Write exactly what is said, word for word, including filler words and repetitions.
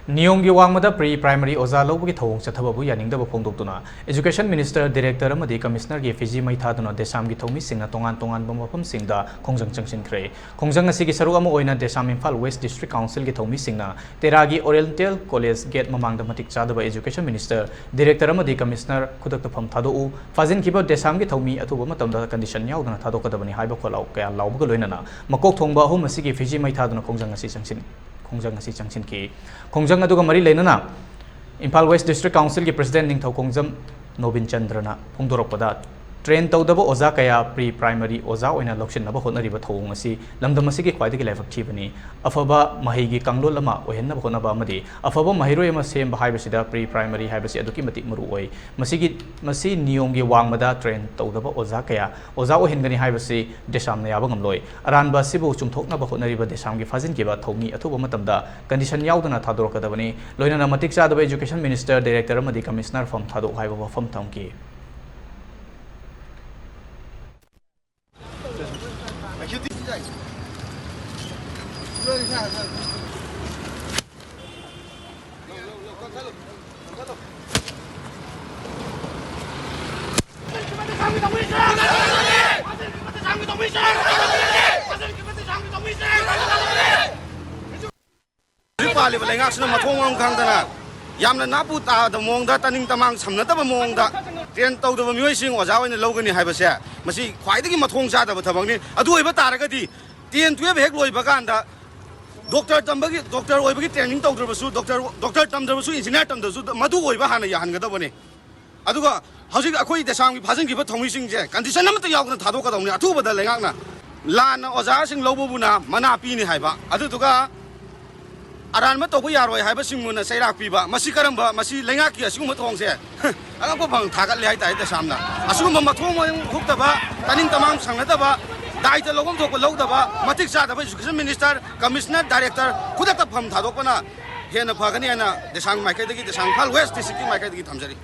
ꯅꯤꯌꯣꯝꯒꯤ ꯋꯥꯡꯃꯗ pre primary ꯑꯣꯖꯥ ꯂꯧꯕꯒꯤ ꯊꯧꯑꯣꯡ ꯆꯠꯊꯕꯕꯨ ꯌꯥꯅꯤꯡꯗꯕ ꯐꯣꯡꯗꯣꯛꯇꯨꯅ Education Minister, Director ꯑꯃꯗꯤ Commissionerꯒꯤ ꯐꯤꯖꯤ ꯃꯩ ꯊꯥꯗꯨꯅ ꯗꯦꯁꯥꯝꯒꯤ ꯊꯧꯃꯤꯁꯤꯡꯅ ꯇꯣꯉꯥꯟ ꯇꯣꯉꯥꯟꯕ ꯃꯐꯝꯁꯤꯡꯗ ꯈꯣꯡꯖꯪ ꯆꯪꯁꯤꯟꯈ꯭ꯔꯦ꯫ ꯈꯣꯡꯖꯪ ꯑꯁꯤꯒꯤ ꯁꯔꯨꯛ ꯑꯃ ꯑꯣꯏꯅ ꯗꯦꯁꯥꯝ Imphal West District Councilꯒꯤ ꯊꯧꯃꯤꯁꯤꯡꯅ ꯇꯦꯔꯥꯒꯤ Oriental College gate ꯃꯃꯥꯡꯗ ꯃꯇꯤꯛ ꯆꯥꯗꯕ Education Minister, Director ꯑꯃꯗꯤ Commissioner ꯈꯨꯗꯛꯇ ꯐꯝ ꯊꯥꯗꯣꯛꯎ, ꯐꯥꯖꯤꯟꯈꯤꯕ ꯗꯦꯁꯥꯝꯒꯤ ꯊꯧꯃꯤ ꯑꯊꯨꯕ ꯃꯇꯝꯗ condition ꯌꯥꯎꯗꯅ ꯊꯥꯗꯣꯛꯀꯗꯕꯅꯤ ꯍꯥꯏꯕ ꯈꯣꯜꯂꯥꯎ ꯀꯌꯥ ꯂꯥꯎꯕꯒ ꯂꯣꯏꯅꯅ ꯃꯀꯣꯛ ꯊꯣꯡꯕ ꯑꯍꯨꯝ ꯑꯁꯤꯒꯤ ꯐꯤꯖꯤ ꯃꯩ ꯊꯥꯗꯨꯅ ꯈꯣꯡꯖꯪ ꯑꯁꯤ ꯆꯪꯁꯤꯟ-, ꯈꯣꯡꯖꯪ ꯑꯁꯤ ꯆꯪꯁꯤꯟꯈꯤ꯫ ꯈꯣꯡꯖꯪ ꯑꯗꯨꯒ ꯃꯔꯤ ꯂꯩꯅꯅ ꯏꯝꯐꯥꯜ West District Councilꯒꯤ President ꯅꯤꯡꯊꯧ ꯈꯣꯡꯖꯝ ꯅꯣꯕꯤꯟ ꯆꯟꯗ꯭ꯔꯅ ꯐꯣꯡꯗꯣꯔꯛꯄꯗ, train ꯇꯧꯗꯕ ꯑꯣꯖꯥ ꯀꯌꯥ pre primary ꯑꯣꯖꯥ ꯑꯣꯏꯅ ꯂꯧꯁꯤꯟꯅꯕ ꯍꯣꯠꯅꯔꯤꯕ ꯊꯧꯑꯣꯡ ꯑꯁꯤ ꯂꯝꯗꯝ ꯑꯁꯤꯒꯤ ꯈ꯭ꯋꯥꯏꯗꯒꯤ ꯂꯥꯏꯕꯛ ꯊꯤꯕꯅꯤ꯫ ꯑꯐꯕ ꯃꯍꯩꯒꯤ ꯀꯥꯡꯂꯣꯟ ꯑꯃ ꯑꯣꯏꯍꯟꯅꯕ ꯍꯣꯠꯅꯕ ꯑꯃꯗꯤ ꯑꯐꯕ ꯃꯍꯩꯔꯣꯏ ꯑꯃ ꯁꯦꯝꯕ ꯍꯥꯏꯕꯁꯤꯗ pre primary ꯍꯥꯏꯕꯁꯤ ꯑꯗꯨꯛꯀꯤ ꯃꯇꯤꯛ ꯃꯔꯨ ꯑꯣꯏ꯫ ꯃꯁꯤꯒꯤ, ꯃꯁꯤ ꯅꯤꯌꯣꯝꯒꯤ ꯋꯥꯡꯃꯗ train ꯇꯧꯗꯕ ꯑꯣꯖꯥ ꯀꯌꯥ ꯑꯣꯖꯥ ꯑꯣꯏꯍꯟꯒꯅꯤ ꯍꯥꯏꯕꯁꯤ ꯗꯦꯁꯥꯝꯅ ꯌꯥꯕ ꯉꯝꯂꯣꯏ꯫ ꯑꯔꯥꯟꯕ ꯑꯁꯤꯕꯨ ꯆꯨꯝꯊꯣꯛꯅꯕ ꯍꯣꯠꯅꯔꯤꯕ ꯗꯦꯁꯥꯝꯒꯤ ꯐꯥꯖꯤꯟꯈꯤꯕ ꯊꯧꯃꯤ ꯑꯊꯨꯕ ꯃꯇꯝꯗ condition ꯌꯥꯎꯗꯅ ꯊꯥꯗꯣꯔꯛꯀꯗꯕꯅꯤ꯫ ꯂꯣꯏꯅꯅ ꯃꯇꯤꯛ ꯆꯥꯗꯕ Education Minister, Director ꯑꯃꯗꯤ Commissioner ꯐꯝ ꯊꯥꯗꯣꯛꯎ ꯍꯥꯏꯕ ꯋꯥꯐꯝ ꯊꯝꯈꯤ꯫ ꯍꯧꯖꯤꯛ ꯄꯥꯜꯂꯤꯕ ꯂꯩꯉꯥꯛꯁꯤꯅ ꯃꯊꯣꯡ ꯃꯔꯝ ꯈꯪꯗꯅ ꯌꯥꯝꯅ ꯅꯥꯄꯨ ꯇꯥꯗꯕ ꯃꯑꯣꯡꯗ, ꯇꯅꯤꯡ ꯇꯃꯥꯡ ꯁꯝꯅꯗꯕ ꯃꯑꯣꯡꯗ train ꯇꯧꯗꯕ ꯃꯤꯑꯣꯏꯁꯤꯡ ꯑꯣꯖꯥ ꯑꯣꯏꯅ ꯂꯧꯒꯅꯤ ꯍꯥꯏꯕꯁꯦ, ꯃꯁꯤ ꯈ꯭ꯋꯥꯏꯗꯒꯤ ꯃꯊꯣꯡ ꯆꯥꯗꯕ ꯊꯕꯛꯅꯤ꯫ ꯑꯗꯨ ꯑꯣꯏꯕ ꯇꯥꯔꯒꯗꯤ ten twelve ꯍꯦꯛ ꯂꯣꯏꯕ ꯀꯥꯟꯗ doctor ꯇꯝꯕꯒꯤ, doctor ꯑꯣꯏꯕꯒꯤ training ꯇꯧꯗ꯭ꯔꯕꯁꯨ, doctor, doctor ꯇꯝꯗ꯭ꯔꯕꯁꯨ, engineer ꯇꯝꯗ꯭ꯔꯕꯁꯨ ꯃꯗꯨ ꯑꯣꯏꯕ ꯍꯥꯟꯅ ꯌꯥꯍꯟꯒꯗꯕꯅꯤ꯫ ꯑꯗꯨꯒ ꯍꯧꯖꯤꯛ ꯑꯩꯈꯣꯏ ꯗꯦꯁꯥꯝꯒꯤ ꯐꯥꯖꯤꯟꯈꯤꯕ ꯊꯧꯃꯤꯁꯤꯡꯁꯦ condition ꯑꯃꯠꯇ ꯌꯥꯎꯗꯅ ꯊꯥꯗꯣꯛꯀꯗꯧꯅꯤ ꯑꯊꯨꯕꯗ ꯂꯩꯉꯥꯛꯅ꯫ ꯂꯥꯟꯅ ꯑꯣꯖꯥꯁꯤꯡ ꯂꯧꯕꯕꯨꯅ ꯃꯅꯥ ꯄꯤꯅꯤ ꯍꯥꯏꯕ, ꯑꯗꯨꯗꯨꯒ ꯑꯔꯥꯟꯕ ꯇꯧꯕ ꯌꯥꯔꯣꯏ ꯍꯥꯏꯕꯁꯤꯡꯕꯨꯅ ꯆꯩꯔꯥꯛ ꯄꯤꯕ, ꯃꯁꯤ ꯀꯔꯝꯕ, ꯃꯁꯤ ꯂꯩꯉꯥꯛꯀꯤ ꯑꯁꯤꯒꯨꯝꯕ ꯊꯧꯑꯣꯡꯁꯦ ꯑꯉꯛꯄ ꯐꯪ ꯊꯥꯒꯠꯂꯦ ꯍꯥꯏꯇꯥꯔꯦ꯫ ꯗꯦꯁꯥꯝꯅ ꯑꯁꯤꯒꯨꯝꯕ ꯃꯊꯣꯡ ꯃꯔꯝ ꯍꯨꯛꯇꯕ, ꯇꯥꯅꯤꯡ ꯇꯃꯥꯡ ꯁꯪꯅꯗꯕ, ꯗꯥꯏꯇ ꯂꯧꯐꯝ ꯊꯣꯛꯄ ꯂꯧꯗꯕ, ꯃꯇꯤꯛ ꯆꯥꯗꯕ Education Minister, Commissioner, Director ꯈꯨꯗꯛꯇ ꯐꯝ ꯊꯥꯗꯣꯛꯄꯅ ꯍꯦꯟꯅ ꯐꯒꯅꯤ ꯍꯥꯏꯅ ꯗꯦꯁꯥꯝ ꯃꯥꯏꯀꯩꯗꯒꯤ, ꯗꯦꯁꯥꯝ ꯏꯝꯐꯥꯜ West Districtꯀꯤ ꯃꯥꯏꯀꯩꯗꯒꯤ ꯊꯝꯖꯔꯤ꯫